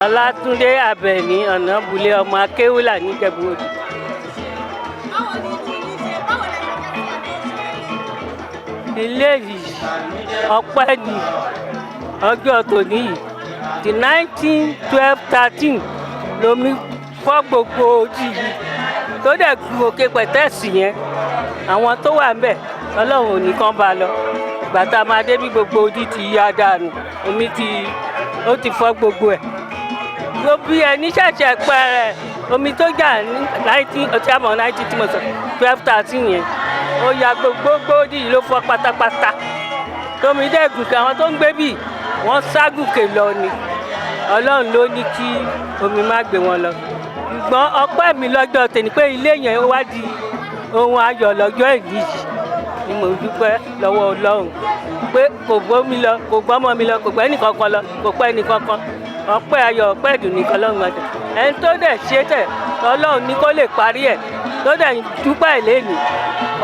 Ọlátúndé Àbẹ̀ní Ọ̀nàbùlé ọmọ Akéwìlà níjẹ̀bú Òde. Báwo ni inú yín ṣe, báwo lẹ ṣe jẹ́ sí ẹni tó ṣe? Ilé yìí, ọpẹ́ ni ọjọ́ tòní yìí. The 19 12 13 lomi fọ́ gbogbo ojú yìí, tó dẹ̀ gun òkè pẹ̀tẹ́ẹ̀sì yẹn. Àwọn tó wà ńbẹ̀, Ọlọ́run ò ní kán bá a lọ. Ìgbà tá a máa dé bí, gbogbo odi ti yá dànù, omi ti ó ti fọ́ gbogbo ẹ̀. Ló bí ẹni ṣẹ̀ṣẹ̀ pẹ̀rẹ̀ omi tó jà ní 19 ọtí àmọ́ 19 tí mo sọ, 12 13 yẹn, ó ya gbogbo odi yìí ló fọ́ pátápátá. Tómi dẹ̀ gùnkè, àwọn tó ń gbé bì wọ́n ságùnkè lọ ni. Ọlọ́run ló ní kí omi má gbé wọn lọ. Ṣùgbọ́n ọpẹ́ mi lọ́jọ́ tèmi pé ilé yẹn wá di ohun ayọ̀ lọ́jọ́ èyí yìí ni. Mo dúpẹ́ lọ́wọ́ Ọlọ́run pé kò gbómi lọ, kò gbọ́mọ mi lọ, kò gbẹ́ nìkankan lọ, kò pẹ́ nìkankan. Ọpẹ́ ayọ̀, ọpẹ́ ìdùnnú nìkan lọ́run ọdẹ. Ẹni tó dẹ̀ ṣe tẹ̀, Ọlọ́run ní kó lè parí ẹ̀, tó dẹ̀ dúpẹ́ lẹ́nu,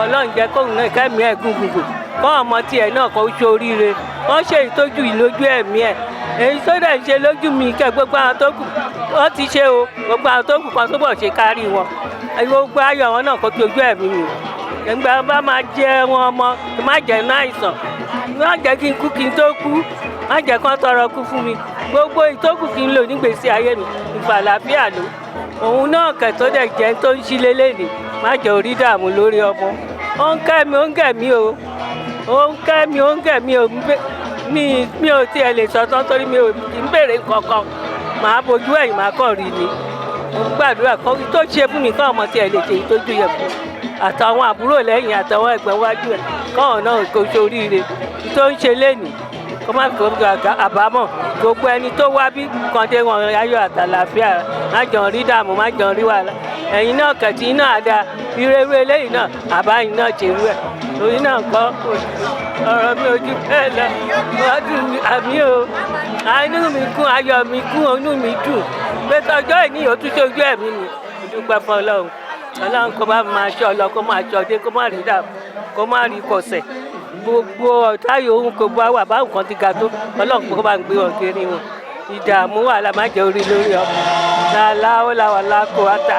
Ọlọ́run jẹ́ kóun náà kẹ́mi ẹ̀ gùn gùngùn, kọ́ ọmọ tiẹ̀ náà kó ṣoríire, wọ́n ṣe ìtọ́jú yìí lójú ẹ̀mí ẹ̀. Èyí tó dẹ̀ ń ṣe lójú mi kẹ́, gbogbo àwọn tó kù wọ́n ti ṣe o, gbogbo àwọn tó kù kan tó bọ̀ ṣe kárí wọn, gbogbo ayọ̀ wọn náà kó tójú ẹ̀mí mi. Ìgbà bá máa jẹ wọn ọmọ, má jẹ́ náà àìsàn, má jẹ́ kí n kú kí n tó kú, má jẹ́ kán tọrọ kú fún mi. Gbogbo ìtókù kí n lò nígbèésí ayé mi, ìfàlàfíà ló òun náà kẹ̀ tó dẹ̀ jẹ́ tó ń sílé lẹ́nìí, má jẹ́ orí dààmú lórí ọmọ. Ó ń kẹ́ mi, ó ń gẹ̀ mí o, ó ń kẹ́ mi, ó ń gẹ̀ mí o. Mi ò tiẹ̀ lè sọ tán torí mi ò kì í béèrè kankan. Màá bojú ẹ̀yìn, màá kàn rí ni. Mo gbàdúrà kó tó ṣe fún mi, káwọn ọmọ tiẹ̀ lè ṣe ìtọ́jú yẹn fún àtàwọn àbúrò lẹ́yìn, àtàwọn ẹ̀gbọ́n wájú ẹ̀, káwọn náà kó ṣoríire tó ń ṣe lénìí, kó má kó àbámọ̀. Gbogbo ẹni tó wá bí kan dé wọn ayọ̀ àtàlàfíà, má jọ rí dààmú, má jọ rí wàhálà. Ẹ̀yin náà kẹ̀tì náà dáa, irú eléyìí náà àbáyín náà ṣerú ẹ̀ torí náà kọ́. Ọ̀rọ̀ mi ò ju bẹ́ẹ̀ lọ. Ọdún mi àmì o, inú mi kún, ayọ̀ mi kún, inú mi dùn pé tọjọ́ ìní yóò tún ṣojú ẹ̀mí mi. Mo dúpẹ́ fún Ọlọ́run. Ọlọ́run kó bá máa ṣọ́ lọ, kó máa ṣọ́ dé, kó má rí dààmú, kó má rí kọsẹ̀. Gbogbo ọ̀tá yòówù kó bá wà, báwọn kan ti ga tó, Ọlọ́run kó bá ń gbé wọn kiri wọn. Ìdààmú wàhálà má jẹ́ orí lórí ọmọ làláwó làwàlá kó wá ta.